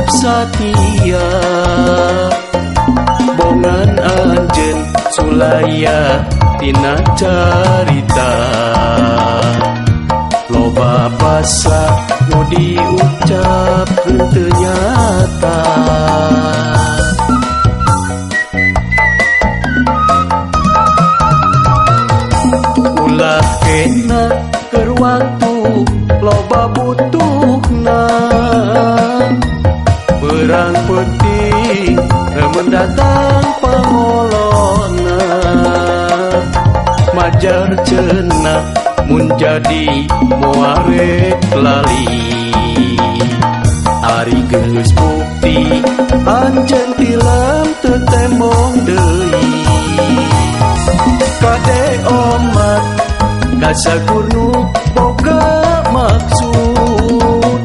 tetep satia. Bongan anjeun sulaya tina carita. Loba basa nu diucapkeun teu nyata. Ulah kena keur waktu loba butuhna. Berang penting remen datang pangolona. Majar cenah mun jadi moarek lali. Ari geus bukti anjeun tilem teu tembong deui. Kade omat kasakur nu boga maksud.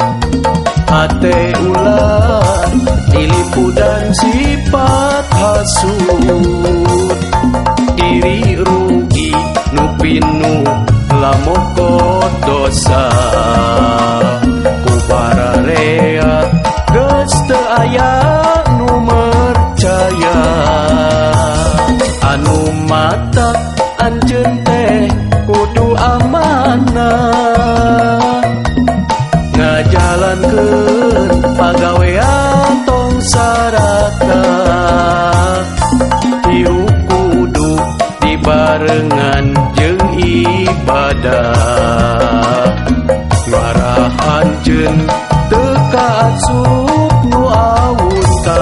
Hate ulah dilipudan sifat hasud. Diri rugi nu pinu lamoko dosa. Ku bararea geus teu aya nu mercaya. Anu mata anjeun teh kudu amanah. Ngajalankeun pagawean tong saraka. Hirup kudu dibarengan jeung ibadah. Ngarah anjeun teu kaasup nu awunta.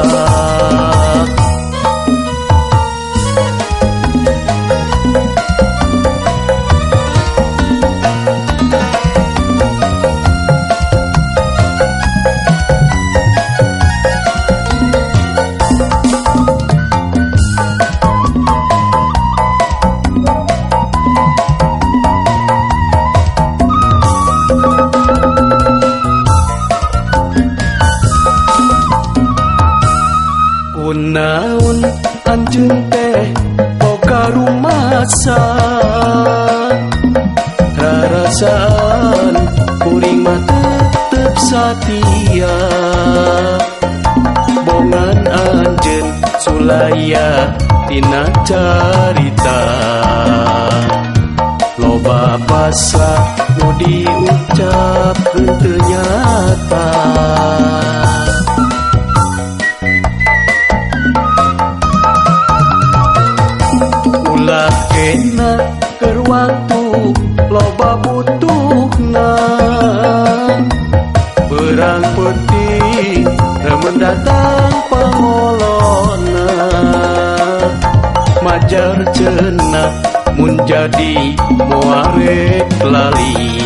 Kunaon anjeun teh boga rumasa. Rarasaan kuring mah tetep satia. Bongan anjeun sulaya tina carita. Loba basa nu diucapkeun teu nyata. Ulah kena keur waktu loba butuhna. Berang penting remen datang pangolona. Majar cenah mun jadi moarek lali.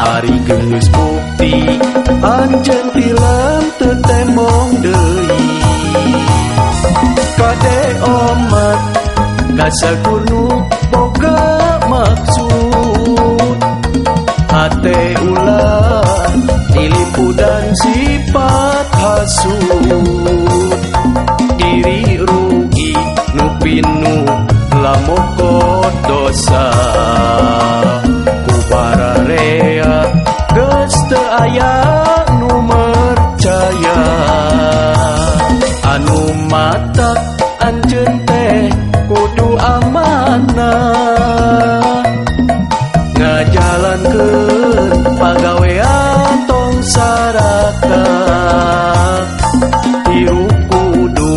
Ari geus bukti anjeun tilem teu tembong deui. Kade omat kasakur nu boga maksud. Hate ulah dilipudan sifat hasud. Diri rugi nu pinu lamoko dosa. Ku bararea geus teu aya nu mercaya. Anu mata anjeun teh kudu amanah. Ngajalankeun pagawean tong saraka. Hirup kudu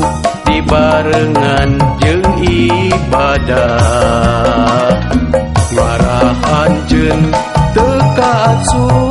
dibarengan jeung ibadah. Ngarah anjeun teu kaasup.